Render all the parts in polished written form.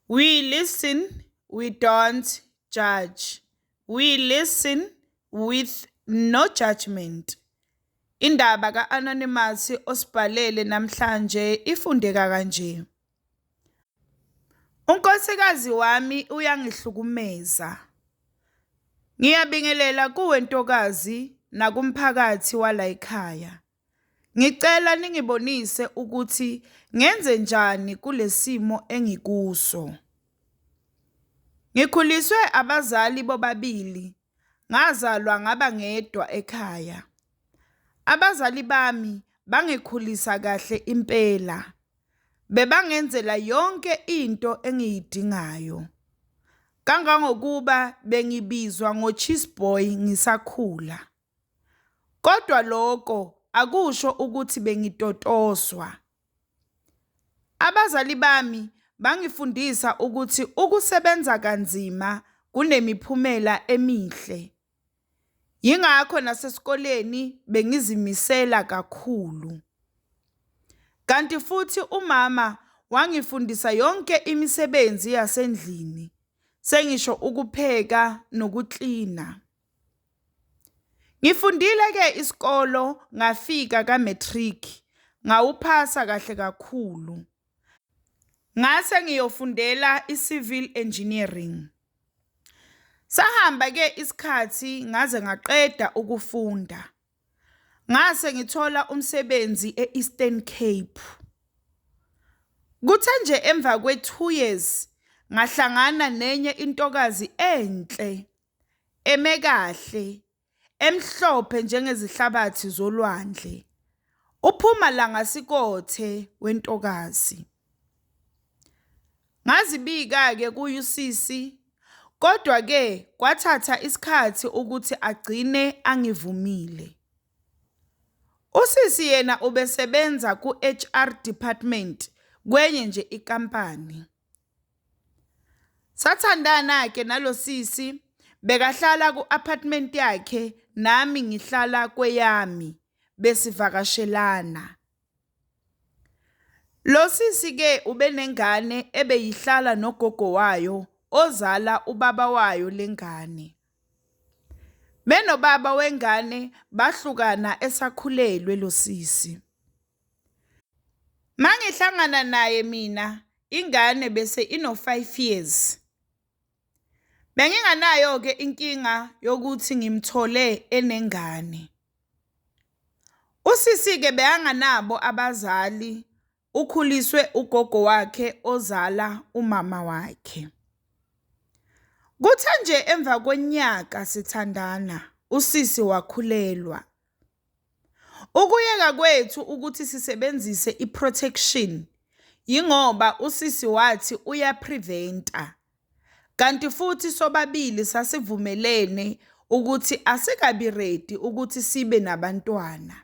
We listen, we don't judge. We listen with no judgment. Indaba ka-Anonymous osibhalele namhlanje ifundeka kanje. Unkosikazi wami uyangihlukumeza. Ngiyabingelela kuwe ntokazi nakumphakathi walayikhaya. Ngicela ningibonise ukuthi ngenzenjani kulesimo engikuso. Ngikhuliswe abazali bobabili, ngazalwa ngaba ngedwa ekhaya. Abazali bami bangikhulisa kahle impela. Bebangenzela yonke into engiyidingayo. Kangangokuba bengibizwa ngo-cheese boy ngisakhula. Kodwa lokho akusho ukuthi bengitotoswa. Abazali bami bangifundisa ukuthi ukusebenza kanzima kunemiphumela emihle. Yingakho nasesikoleni bengizimisela kakhulu. Kanti futhi umama wangifundisa yonke imisebenzi yasendlini, sengisho ukupheka nokuklina. Ngifundile-ke isikolo ngafika ka-matric, ngawuphasa kahle kakhulu. Ngase ngiyofundela i-civil engineering. Sahamba-ke isikhathi ngaze ngaqeda ukufunda. Ngase ngithola umsebenzi e-Eastern Cape. Kuthe nje emva kwe-2 years ngahlangana nenye intokazi enhle, eme kahle, emhlophe njengezihlabathi zolwandle. Uphuma langasikothe wentokazi. Ngazibika-ke kuye usisi, kodwa-ke kwathatha isikhathi ukuthi agcine angivumile. Usisi yena ubesebenza ku-HR department kwenye nje inkampani. Sathandana-ke nalo sisi, bekahlala ku-apartment yakhe nami ngihlala kweyami, besivakashelana. Lo sisi-ke ubenengane ebeyihlala nogogo wayo ozala ubaba wayo lengane. Benobaba wengane bahlukana esakhulelwe lo sisi. Mangihlangana naye mina ingane bese ino-5 years. Benginganayo-ke inkinga yokuthi ngimthole enengane. Usisi-ke bekanganabo abazali, ukhuliswe ugogo wakhe ozala umama wakhe. Kuthe nje emva konyaka sithandana, usisi wakhulelwa. Ukuyeka kwethu ukuthi sisebenzise i-protection yingoba usisi wathi uya-prevent-a. Kanti futhi sobabili sasivumelene ukuthi asikabi ready ukuthi sibe nabantwana.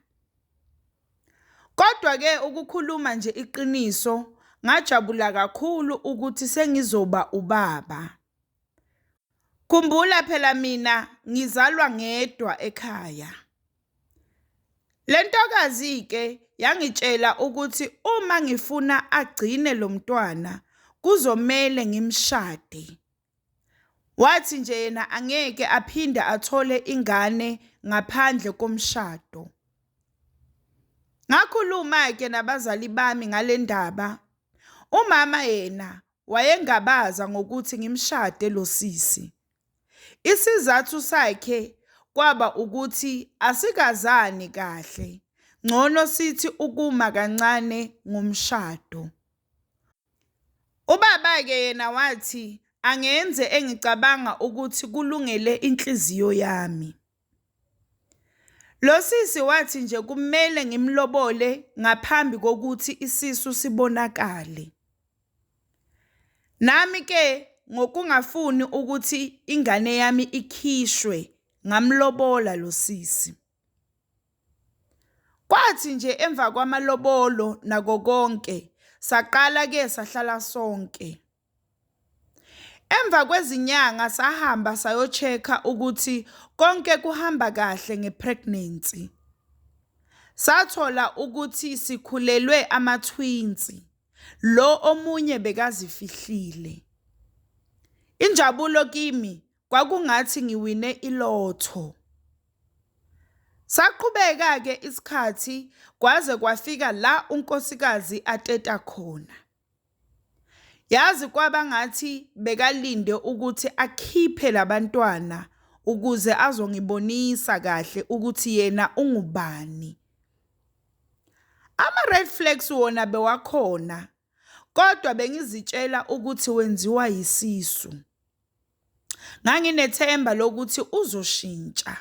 Kodwa-ke ukukhuluma nje iqiniso, ngajabula kakhulu ukuthi sengizoba ubaba. Khumbula phela mina ngizalwa ngedwa ekhaya. Le ntokazi-ke yangitshela ukuthi uma ngifuna agcine lo mntwana kuzomele ngimshade. Wathi nje yena angeke aphinde athole ingane ngaphandle komshado. Ngakhuluma-ke nabazali bami ngale ndaba. Umama yena wayengabaza ngokuthi ngimshade lo sisi. Isizathu sakhe kwaba ukuthi asikazani kahle, ngcono sithi ukuma kancane ngomshado. Ubaba-ke yena wathi angenze engicabanga ukuthi kulungele inhliziyo yami. Lo sisi wathi nje kumele ngimlobole ngaphambi kokuthi isisu sibonakale. Nami ke ngokungafuni ukuthi ingane yami ikhishwe ngamlobola lo sisi. Kwathi nje emva kwamalobolo nako konke saqala ke sahlala sonke. Emva kwezinyanga sahamba sayo-check-a ukuthi konke kuhamba kahle nge-pregnancy. Sathola ukuthi sikhulelwe ama-twins, lo omunye bekazifihlile. Injabulo kimi kwakungathi ngiwine ilotho. Saqhubeka-ke isikhathi kwaze kwafika la unkosikazi ateta khona. Yazi kwaba ngathi bekalinde ukuthi akhiphe labantwana ukuze azongibonisa kahle ukuthi yena ungubani. Ama-red flags wona bewakhona, kodwa bengizitshela ukuthi wenziwa yisisu. Nganginethemba lokuthi uzoshintsha.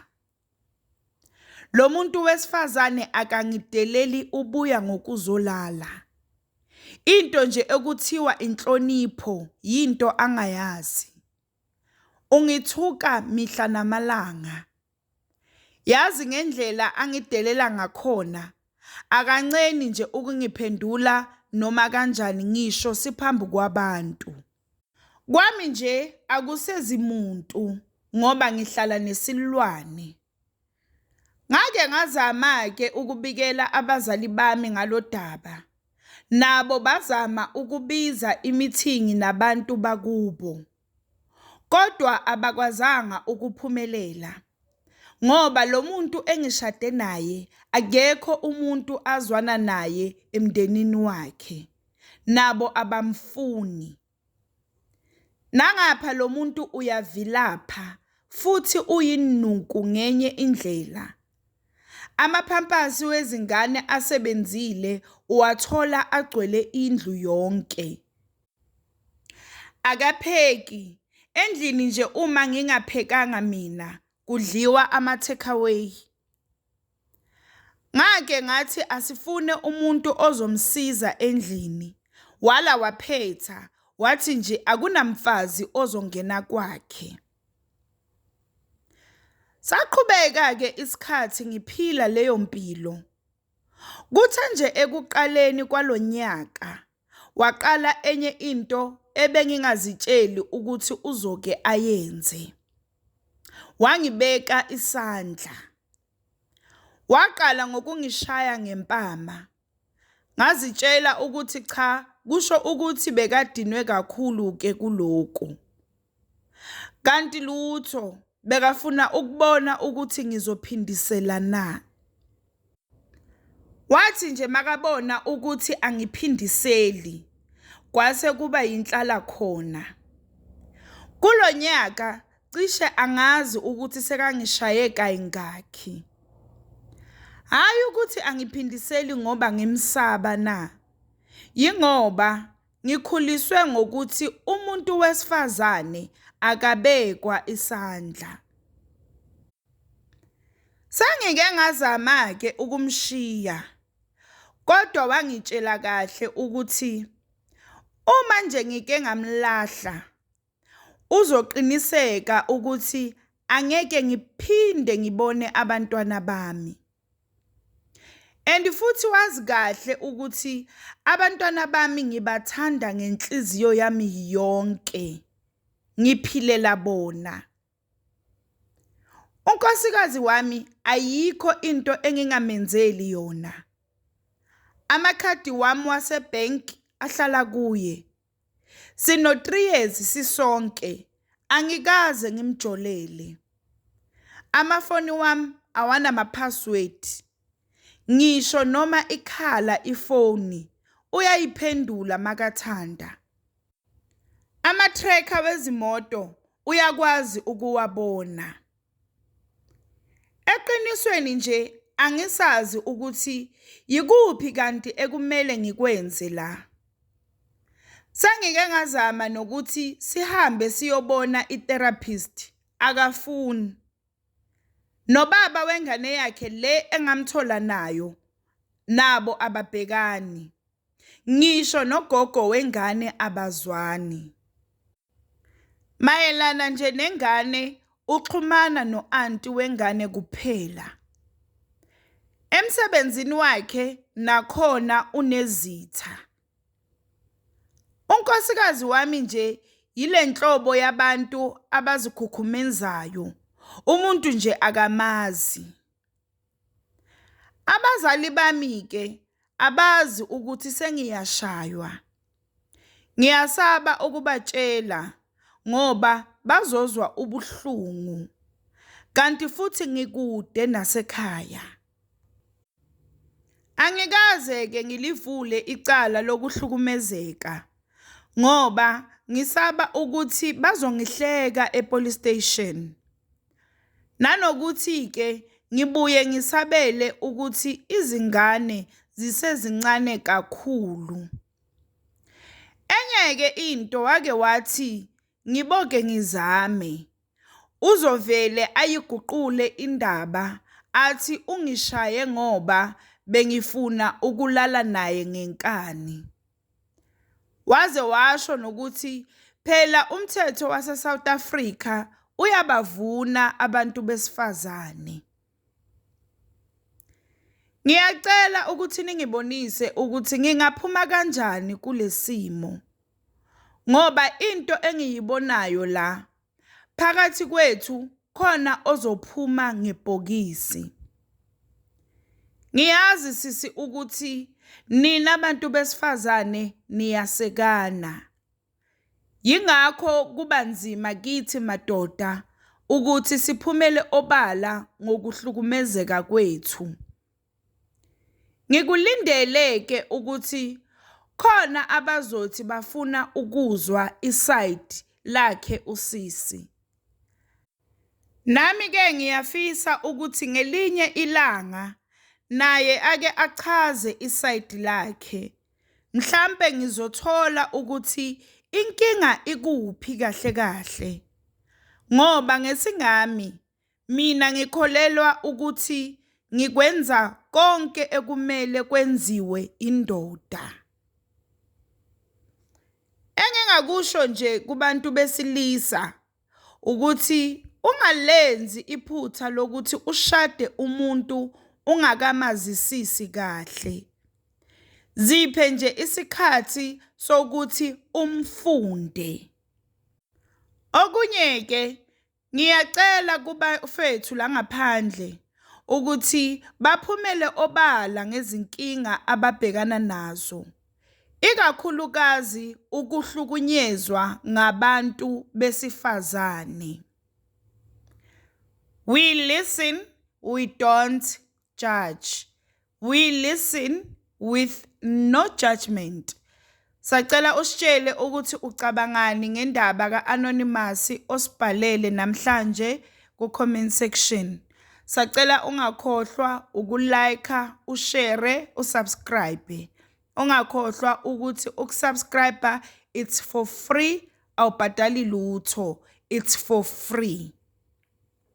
Lo muntu wesifazane akangideleli ubuya ngokuzolala. Into nje ekuthiwa inhlonipho yinto angayazi. Ungithuka mihla namalanga. Yazi ngendlela angidelela ngakhona, akanceni nje ukungiphendula noma kanjani ngisho siphambi kwabantu. Kwami nje akusezi muntu ngoba ngihlala nesilwane. Ngake ngazama-ke ukubikela abazali bami ngalodaba. Nabo bazama ukubiza imithingi nabantu bakubo. Kodwa abakwazanga ukuphumelela ngoba lo muntu engishade naye akekho umuntu azwana naye emndenini wakhe. Nabo abamfuni. Nangapha lo muntu uyavilapha futhi uyinuku ngenye indlela. Amaphampasi wezingane asebenzile uwathola agcwele indlu yonke. Akapheki, endlini nje uma ngingaphekanga mina kudliwa ama-takeaway. Ngake ngathi asifune umuntu ozomsiza endlini, wala waphetha wathi nje akunamfazi ozongena kwakhe. Saqhubeka-ke isikhathi ngiphila leyo mpilo. Kuthe nje ekuqaleni kwalo nyaka waqala enye into ebengingazitsheli ukuthi uzoke ayenze. Wangibeka isandla. Waqala ngokungishaya ngempama. Ngazitshela ukuthi cha kusho ukuthi bekadinwe kakhulu-ke kulokhu. Kanti lutho bekafuna ukubona ukuthi ngizophindisela na. Wathi nje makabona ukuthi angiphindiseli, kwase kuba yinhlala khona. Kulo nyaka cishe angazi ukuthi sekangishaye kayingakhi. Hhayi ukuthi angiphindiseli ngoba ngimsaba na, yingoba ngikhuliswe ngokuthi umuntu wesifazane akabekwa isandla. Sengike ngazama-ke ukumshiya, kodwa wangitshela kahle ukuthi uma nje ngike ngamlahla, uzoqiniseka ukuthi angeke ngiphinde ngibone abantwana bami. And futhi wazi kahle ukuthi abantwana bami ngibathanda ngenhliziyo yami yonke, ngiphilela bona. Unkosikazi wami ayikho into engingamenzeli yona. Amakhadi wami wase-bank ahlala kuye. Sino-3 years sisonke, angikaze ngimjolele. Amafoni wami awanama-password. Ngisho noma ikhala ifoni, uyayiphendula makathanda. Ama-tracker wezimoto uyakwazi ukuwabona. Eqinisweni nje angisazi ukuthi yikuphi kanti ekumele ngikwenze la. Sengike ngazama nokuthi sihambe siyobona i-therapist, akafuni. Nobaba wengane yakhe le engamthola nayo, nabo ababhekani. Ngisho nogogo wengane abazwani. Mayelana nje nengane uxhumana no-anti wengane kuphela. Emsebenzini wakhe nakhona unezitha. Unkosikazi wami nje yile nhlobo yabantu abazikhukhumezayo, umuntu nje akamazi. Abazali bami-ke abazi ukuthi sengiyashaywa. Ngiyasaba ukubatshela. ngoba bazozwa ubuhlungu. Kanti futhi ngikude nasekhaya. Angikaze-ke ngilivule icala lokuhlukumezeka ngoba ngisaba ukuthi bazongihleka e-police station. Nanokuthi-ke ngibuye ngisabele ukuthi izingane zisezincane kakhulu. Enye-ke into wake wathi ngiboke ngizame, uzovele ayiguqule indaba athi ungishaye ngoba bengifuna ukulala naye ngenkani. Waze washo nokuthi phela umthetho wase-South Africa uyabavuna abantu besifazane. Ngiyacela ukuthi ningibonise ukuthi ngingaphuma kanjani kule simo ngoba into engiyibonayo la phakathi kwethu khona ozophuma ngebhokisi. Ngiyazi sisi ukuthi nina bantu besifazane niyasekana. Yingakho kuba nzima kithi madoda ukuthi siphumele obala ngokuhlukumezeka kwethu. Ngikulindele-ke ukuthi khona abazothi bafuna ukuzwa isayidi lakhe usisi. Nami-ke ngiyafisa ukuthi ngelinye ilanga naye ake achaze isayidi lakhe. Mhlampe ngizothola ukuthi inkinga ikuphi kahle kahle. Ngoba ngesingami mina ngikholelwa ukuthi ngikwenza konke ekumele kwenziwe indoda. Engingakusho nje kubantu besilisa ukuthi ungalenzi iphutha lokuthi ushade umuntu ungakamazisisi kahle. Ziphe nje isikhathi sokuthi umfunde. Okunye-ke ngiyacela kubafethu la ngaphandle ukuthi baphumele obala ngezinkinga ababhekana nazo, ikakhulukazi ukuhlukunyezwa ngabantu besifazane. We listen, we don't judge. We listen with no judgment. Sacela usitshele ukuthi ucabangani ngendaba ka-Anonymous osibhalele namhlanje ku-comment section. Sacela ungakhohlwa uku-like, ushare, usubscribe. Ungakhohlwa ukuthi ukusubscribe it's for free, awubhadali lutho, it's for free.